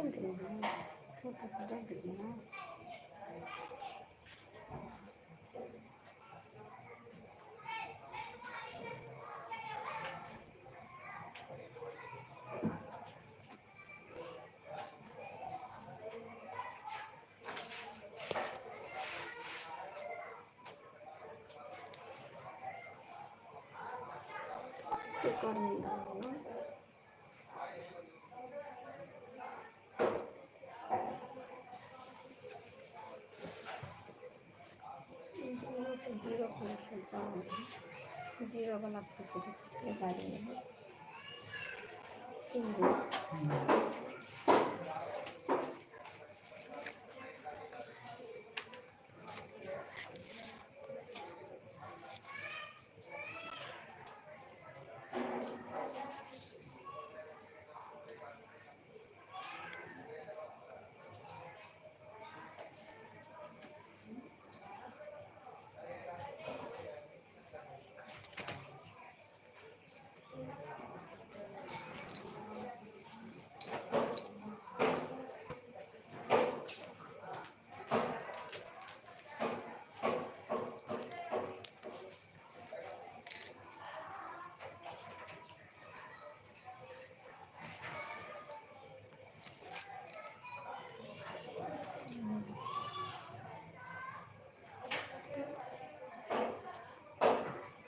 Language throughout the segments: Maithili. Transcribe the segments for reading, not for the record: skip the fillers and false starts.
फोटो सब डालि देलियै ने। कते गर्मी लागल ने। जीरो जीरो वाला फोटो देखिए।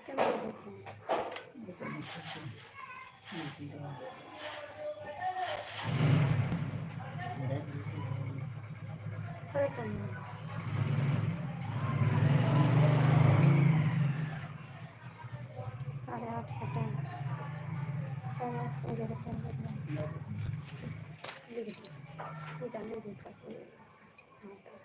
केना होइ छै? 8:30 का टाइम, 8:30 बजे का टाइम। लिख दो। हाँ तो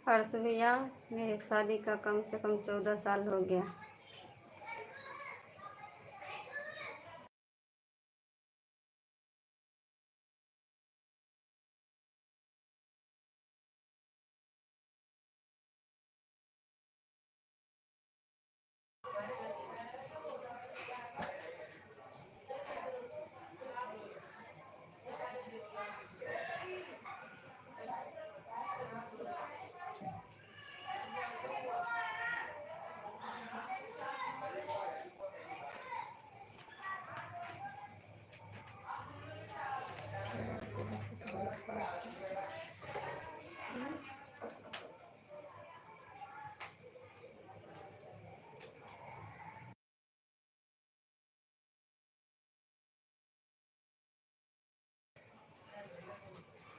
हर्ष भैया, मेरी शादी का कम से कम 14 साल हो गया।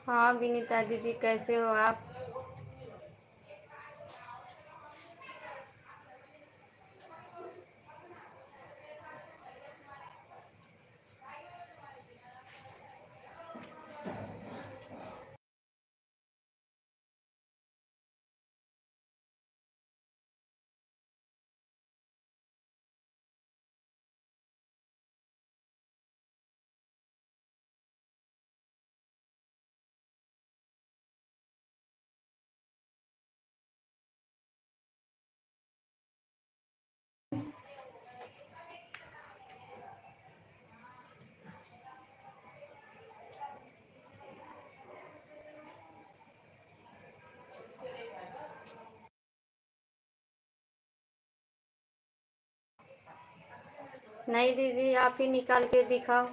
हाँ विनीता दीदी, कैसे हो आप? नहीं दीदी, आप ही निकाल के दिखाओ।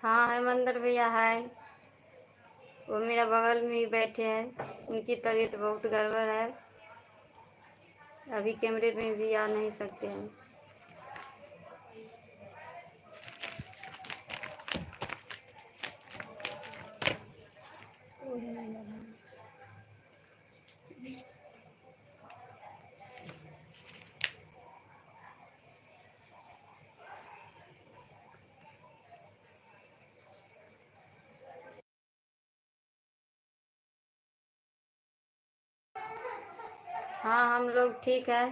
हाँ हेमंदर भैया है, वो मेरा बगल में ही बैठे हैं। उनकी तबीयत बहुत गड़बड़ है, अभी कैमरे में भी आ नहीं सकते हैं। हाँ हम लोग ठीक है,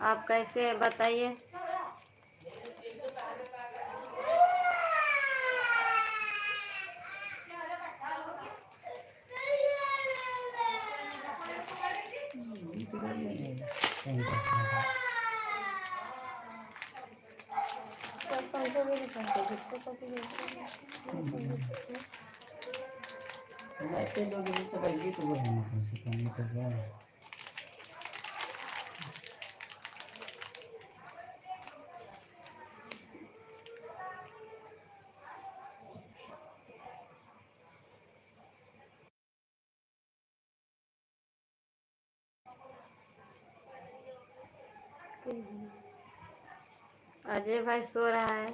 आप कैसे हैं बताइए। अजय भाई सो रहा है।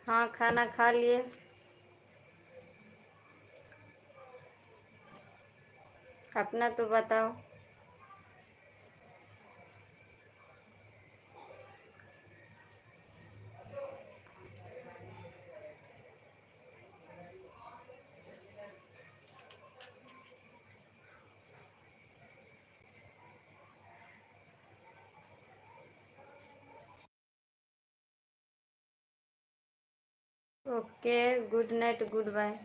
हाँ खाना खा लिए। अपना तो बताओ। Okay, good night, good bye.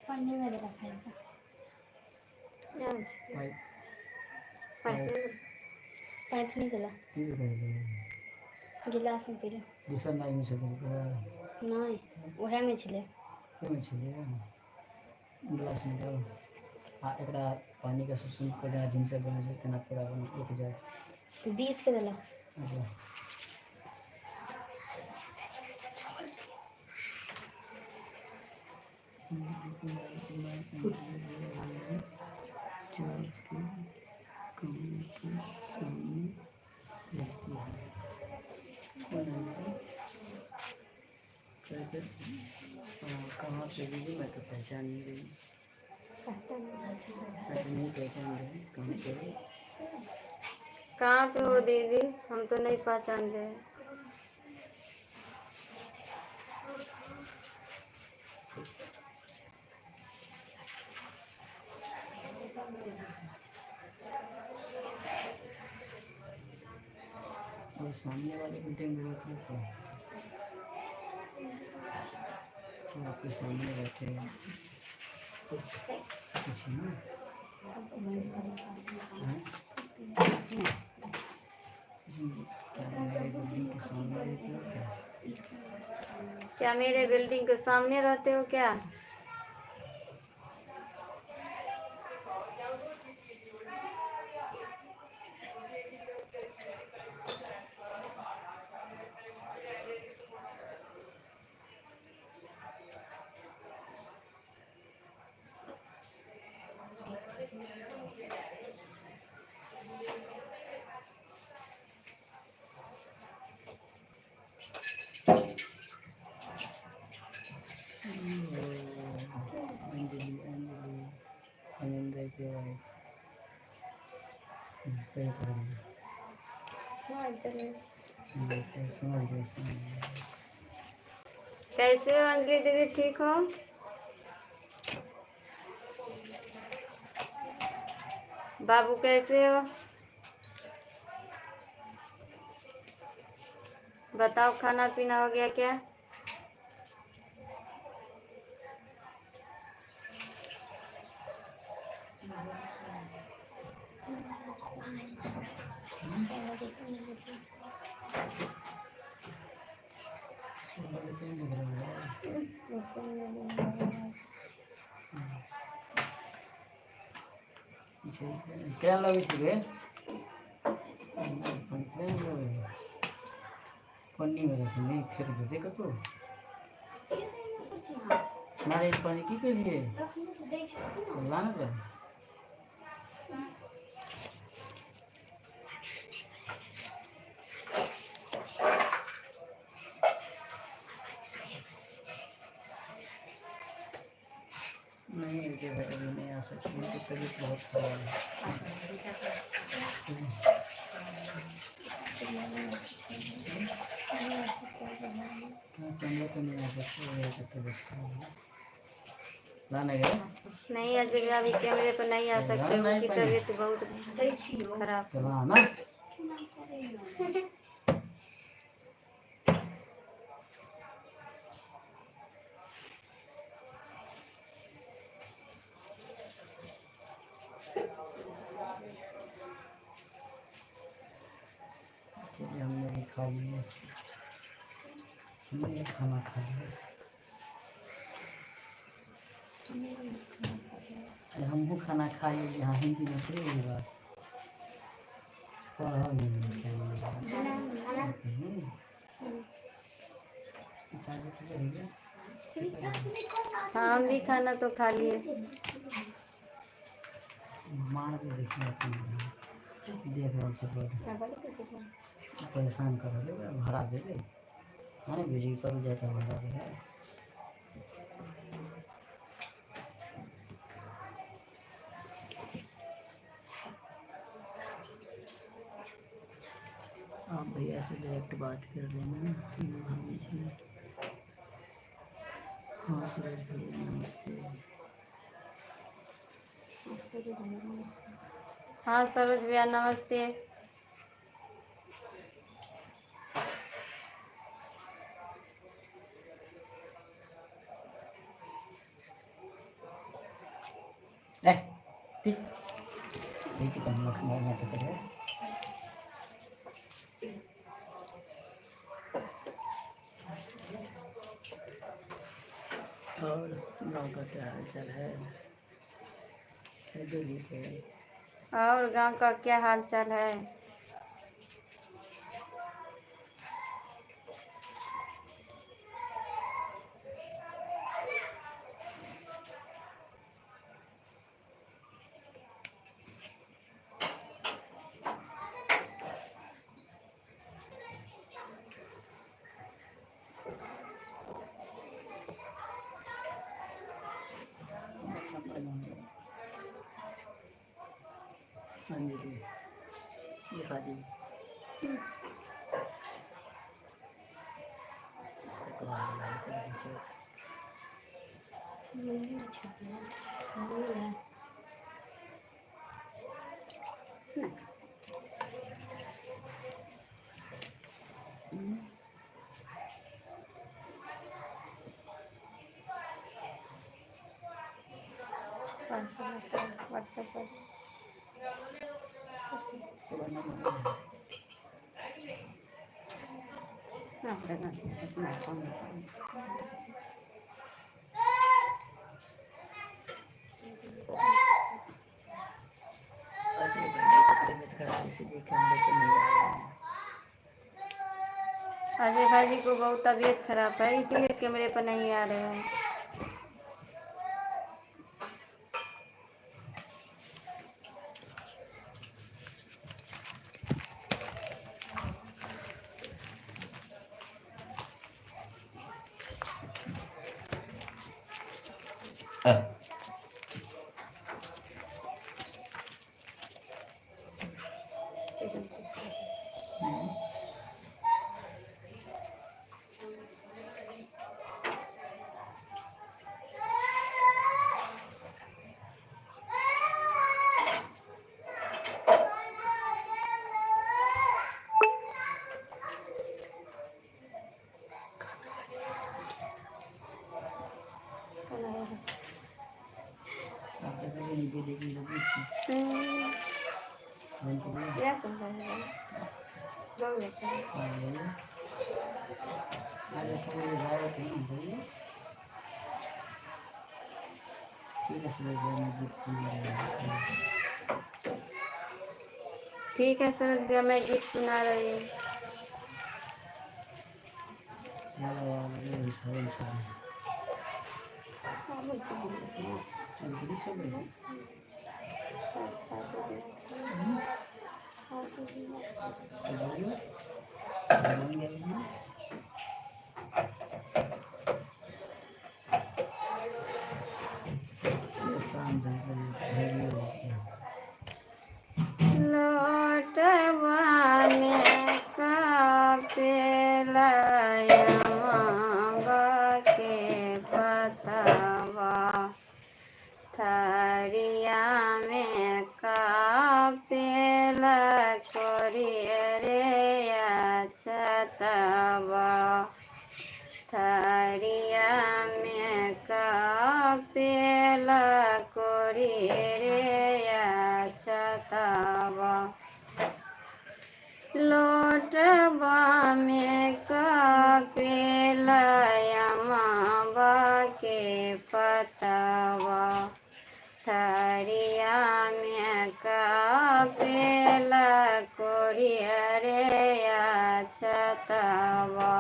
पन्नी में देला खाए पाइप नहीं देला, गिलास में पीले। दूसरा नहीं में से नहीं, वह में छले, में छले गिलास में डाल। आ एकरा पानी के सुसुम के जेना दिन से बनै छै तेना पूरा बन एक जार 20 के देला। अच्छा कमरे के सामने रहती है। कहाँ पे दीदी? मैं तो पहचान नहीं रही, मैं तो नहीं पहचान रही। कहाँ पे हो? कहाँ पे हो दीदी? हम तो नहीं पहचान रहे। और सामने वाले बिल्डिंग में रहते हैं क्या? आपके सामने बैठे हैं कुछ ना? क्या मेरे बिल्डिंग के सामने रहते हो क्या? क्या मेरे बिल्डिंग के सामने रहते हो क्या? अंजलि, अंजलि आनंद के वाइफ। समझ गए, समझ गए। कैसे हो अंजलि दीदी? ठीक हो? बाबू कैसे हो? बताओ, खाना पीना हो गया क्या? केना लगै छै रे? केना लगै पन्नी में रखने फेंक देते ककरो। नारियल पानी की केलिए लाना तो। नहीं इनके भाई अभी नहीं आ सकते, उनकी तबीयत बहुत खराब है। कैमरा तो नहीं आ सकते, मेरी तबीयत खराब है। लाना गया नहीं अजय अभी कैमरे पर नहीं आ सकते, उनकी तबीयत बहुत खराब तो लाना। चलिए हमने भी खा लिया, हमने भी खाना खा लिया। अरे हमहूँ खाना खा लिए। यहाँ हिंदी में थोड़ी हुई बात। पढ़ो नहीं। हाँ हम भी खाना तो खा लिए। मार के देखिए अपन देख रहल छै बड परेशान कर रहल है, ओकरा भाड़ा देबै हाँ बिजली करू जाता भाड़ा देबै। आप भैया से डायरेक्ट बात कर लेना, तीनों भाभी जी। हाँ सूरज भैया नमस्ते। हाँ सरोज भैया नमस्ते। ए पी चिकन मखना नाटक है। और गाँव का क्या हाल चाल है? दिल्ली के और गांव का क्या हाल चाल है? नंबर मांगो अंजलि लिखा दी। व्हाट्सएप पर अजय भैया की तबीयत खराब इसीलिए कैमरे पे नहीं आ रहे हैं। अजय भाई जी को बहुत तबीयत खराब है, इसीलिए कैमरे पर नहीं आ रहे हैं। आप तो कभी नहीं बोलेगी लोग क्या कर रहे हैं? अरे सब जाओ कहीं बोलिए। ठीक है सूरज भैया, मैं गीत सुना रहा हूँ। ठीक है सूरज भैया, मैं गीत सुना रही हूँ। लोटवा में कापेला के पतवा, थरिया में कापेला कोरिए रे छतवा, थरिया में कापेला कोरिए रे छतवा, लोटवा में कापेला अमावा के पतवा, थरिया में कापेला कोरिया रे छतवा,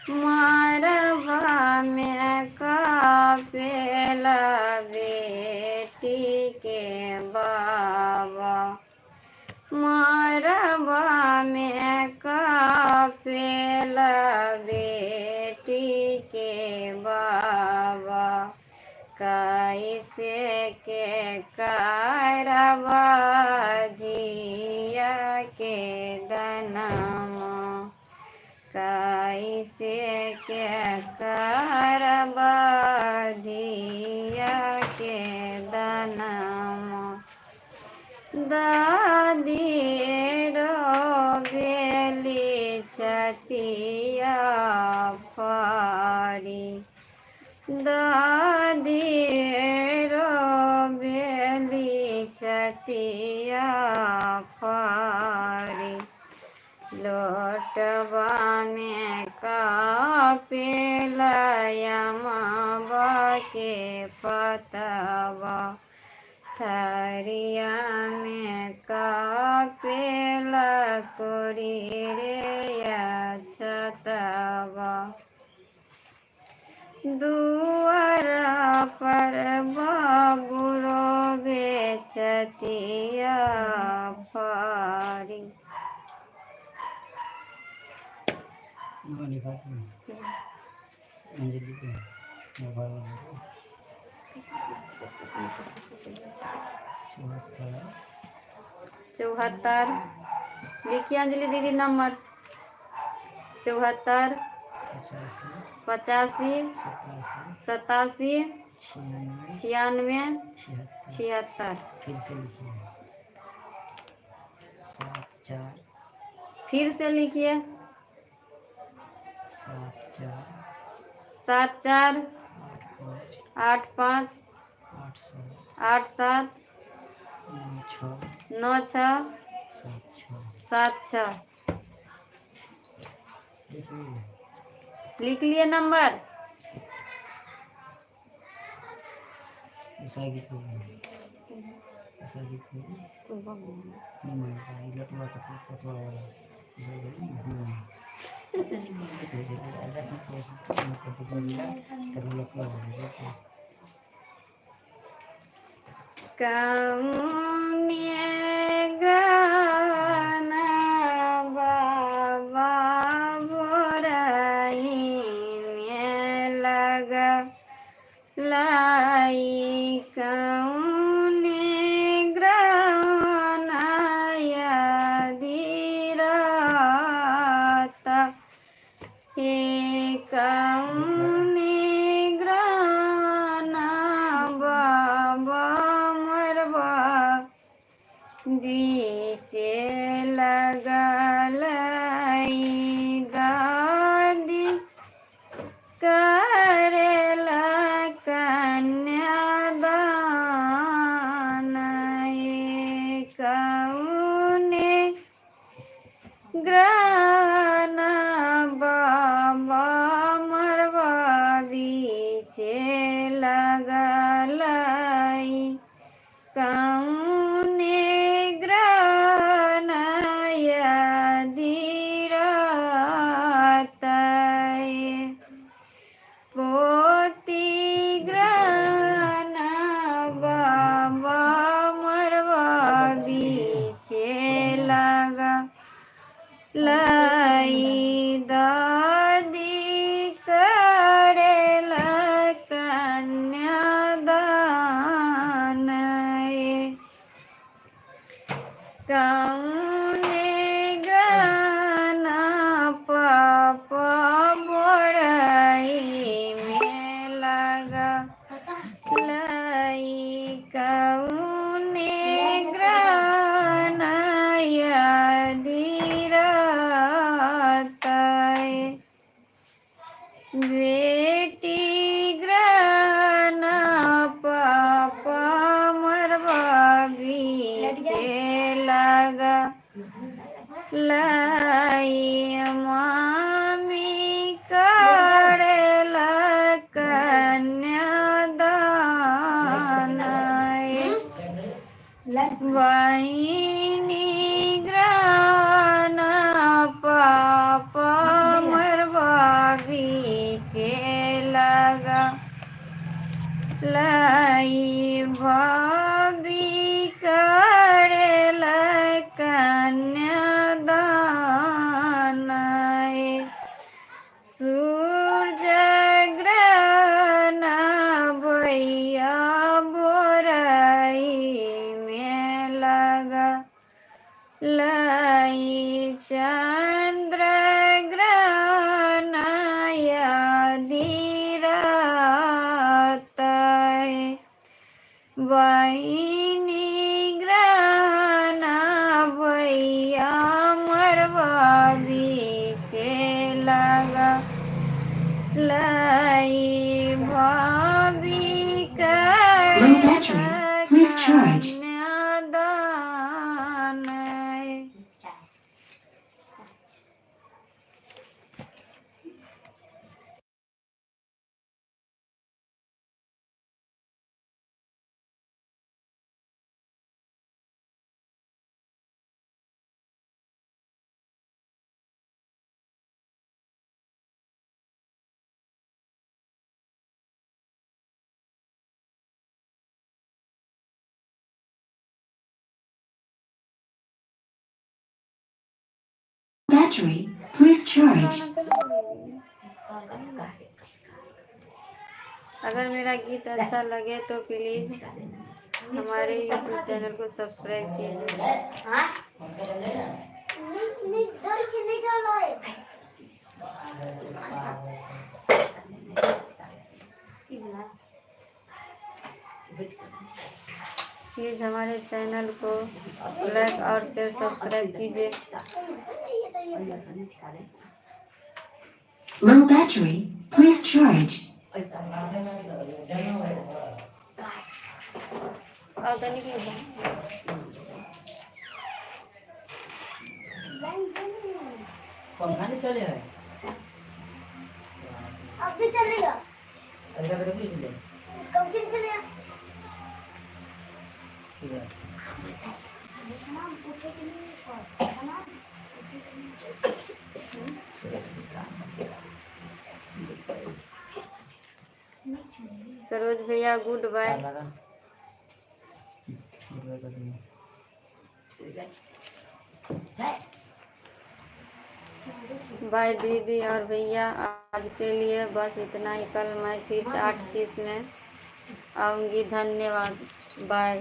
मारवा में कापेला बेटी के बाबा मरबा में कापेला बेटी के बाबा कैसे के करबा धिया के दनमा कैसे के करबा धिया के दनमा दादी रोबेली छतिया फारी दादी रोबेली छतिया फारी लोटबा में कापेला यमबा के पतवा थरिया में कापेला कोरी रे छतवा दुआर पर बाबू रोबे छतिया फारी। नंबर लिखा अंजलि के मोबाइल नंबर 74 74 लिखिए अंजलि दीदी नंबर 74 85 85 87 87 96 96 76। 76। फिर से लिखिए 7 4। फिर से लिखिए 7 4 7 4 8 5 8 5 8 7 8 7 9 6 9 6 7 6। 7 6। लिख लीजिए। लिख लिए नंबर। ईसाई गीत बोलिए, ईसाई गीत बोलिए। नहीं मानता ये लटवा का पतवा वाला ईसाई गीत नहीं। कौने ग्रहण बाबा बोराई में लग लाई कौने ग्रहण यदि रात हे कौने ग्रहण बाबा मरबा बीचे लगल दादी करेला कन्यादान कौने ग्रहण बाबा मरबा बीचे लगल कौने ग्रहण यदि रात पोती ग्रहण बाबा मरबा बीचे लगा लाई दादी करेला कन्यादान कौने ग्रहण पापा बोराई में लगा लाई कौने ग्रहण यदि रात बेटी ग्रहण पापा मरबा बीचे लगा लाई मामी करेला कन्यादान बहिनी ग्रहण पापा मरबा बीचे लगा लाई भाभी करेला कैनी ग्रहण भैया मरवा बीचे लगा लाई भाभी Low battery. Please charge. कन्यादान। Battery. Please charge. अगर मेरा गीत अच्छा लगे तो प्लीज़ हमारे यूट्यूब चैनल को सब्सक्राइब कीजिए। प्लीज़ हमारे चैनल को लाइक और शेयर सब्सक्राइब कीजिए। Low battery. Please charge. और तनिक लिखो। पंखा नहीं चले है। अभी चलेगा। अरे अरे बिजली कब चलेगा? ठीक है। सरोज भैया गुड बाय। तार लगा, गुड बाय कर दिए। बाय दीदी और भैया, आज के लिए बस इतना ही। कल मैं फिर से 8:30 में आऊँगी। धन्यवाद, बाय।